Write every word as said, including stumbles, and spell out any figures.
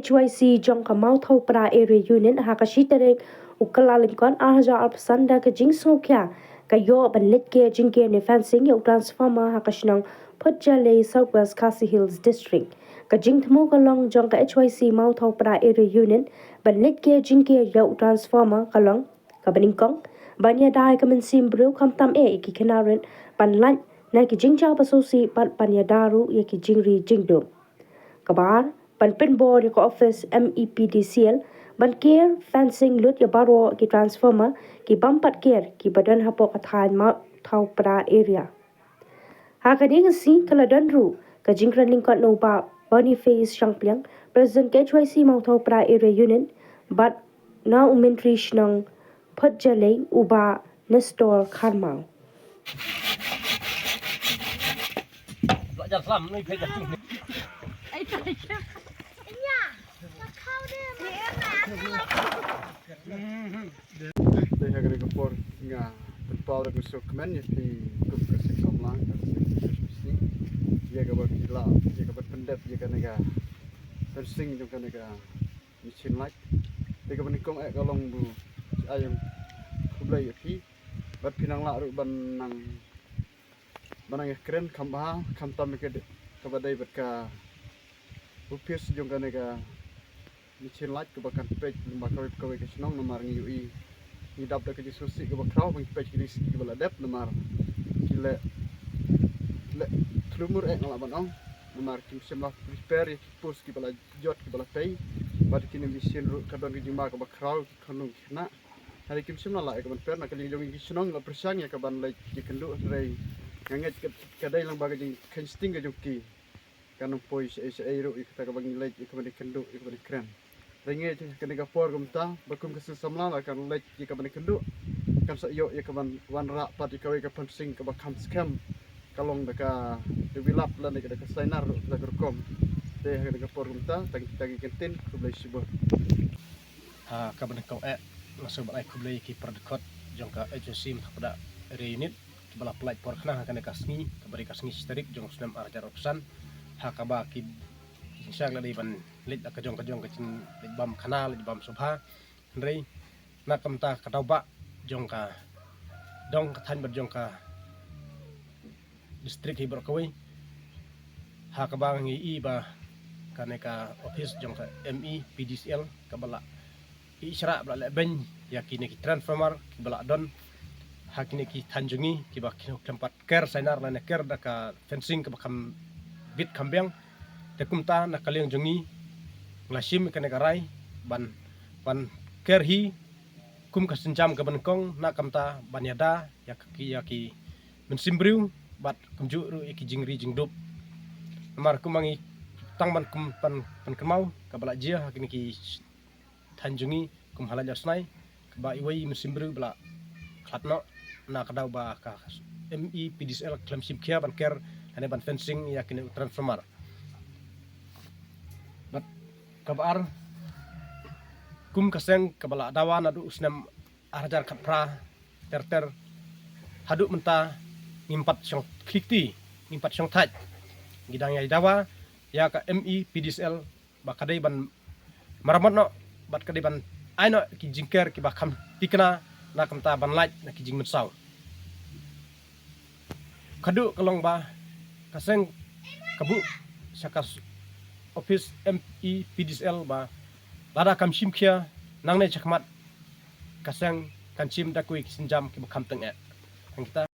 H Y C jong ka Mawthaw Pra Area Unit ha ka shi tarik u Kyllalyngkot ar hajar arphew san da ka jingsngewkhia ka ïoh ban leit ker jingker ne fencing ïa u transformer ha ka shnong Phutjalei, South West Khasi Hills District. Ka jingthmu ka long jong ka H Y C Mawthaw Pra Area Unit ban leit ker jingker ïa u transformer ka long kaba nyngkong ban ïada ïa ka mynsiem briew khamtam eh ïa ki khynnah rit ban lait na ki jingja ba sngewsih bad ban ïada ruh ïa ki jingri jingdup. Kaba ar, ban pynbor ïa ka office M E P D C L ban ker fencing lut ïa baroh ki transformer ki bym pat ker kiba don hapoh ka thaiñ Mawthaw Pra area. Ha kane ka sngi ka la don ruh ka jingkren lyngkot na u Bah Boniface Shangpliang, President K H Y C Mawthaw Pra Area Unit, bad na u Myntri Shnong Phutjalei u Bah Nestor Kharmaw. Te ha kane ka por nga pynpaw da ka sngewkmen ïa phi kum ka seng samla ka seng H Y C ïa kaba phi lah ïa kaba pyndep ïa kane ka fencing jong kane ka machine light. Te kaba nyngkong eh ka long ba ai khublei ïa phi bad phi nang lah ruh ban nang ban nang ïakren kham bha khamtam ïa ka dei kaba dei bad ka office jong kane ka machine light kaba kan peit lyngba kawei kawei ka shnong namar ngi ïohi ngi dap da ka jingsngewsih kaba khraw ban peit ki dei ki ba la dep namar ki leh leh thlumur eh nga lah ban ong namar kim shym la prepare ïa ki post kiba la jot kiba la tei bad kine machine ruh ka don ka jingma kaba khraw ki khonung ki khynnah. Hynrei kim shym la lah ïa ka ban per na ka liang jong ki shnong la pyrshang ïa ka ban leit ïakynduh hynrei nga ngeit ka dei lang ba ka jingkheiñ sting ka jong ki. Kan ym poi shaei shaei ruh ïa kata kaba ngi leit ïa ka ban ïakynduh ïa ka ban ïakren. Hynrei nga ngeit kane ka por kumta ba kum ka seng samla la kan leit ïa ka ban ïakynduh kan sa ïoh ïa ka ban wanrah pat ïa kawei ka fencing kaba kham skhem. Ka long da ka develop lane da ka sainar ruh da ka rukom. Te ha kane ka por kumta tang kita ki kyntien, khublei shibun. Ha kaba nyngkong eh nga sngewbha ban ai khublei ki para dkhot jong ka H Y C Mawthaw Pra Area Unit kiba la pynlait por khnang ha kane ka sngi kaba dei ka sngi shi tarik jong u snem ar hajar arphew san ha kaba ki jingshisha la dei ban leit la ka jong ka jong ka jingleit bam khana leit bam sngewbha. Hynrei na ka bynta ka daw ba jong ka dong ka thaiñ bad jong ka district hi baroh kawei. Ha kaba ngi i ba kane ka office jong ka M E P D C L kaba la i shrah ba la leh beiñ ïa kine ki transformer kiba la don ha kine ki thaiñ jong ngi kiba kino khlem pat ker sainar lane ker da ka fencing kaba kham bit kham biang. Te kumta na ka liang jong ngi nga la shim kane ka rai ban ban ker hi kum ka sienjam kaba nyngkong na ka bynta ban ïada ïa ki ïa ki mynsiem briew bad kumjuh ruh ïa ki jingri jingdup. Namar kum ma ngi tang ban kum ban ban kynmaw kaba la jia ha kine ki thaiñ jong ngi kum ha Laitlawsnai kaba iwei i mynsiem briew ba la khlad noh na ka daw ba ka M E P D C L khlem shim khia ban ker lane ban fencing ïa kine u transformer. Bad kaba ar kum ka seng kaba la dawa naduh u snem ar hajar khatphra ter ter haduh mynta ngim pat shong khlieh kti ngim pat shong thait. Ngi dang ïa dawa ïa ka M E P D C L ba ka dei ban maramot noh bad ka dei ban ai noh ki jingker kiba kham tikna na ka bynta ban lait na ki jingmynsaw. Ka dei ka long ba ka seng ka buh sha ka office M E P D C L ba lada kam shim khia nangne shakhmat ka seng kan shim da kiwei ki sienjam kiba kham teng eh. Hangta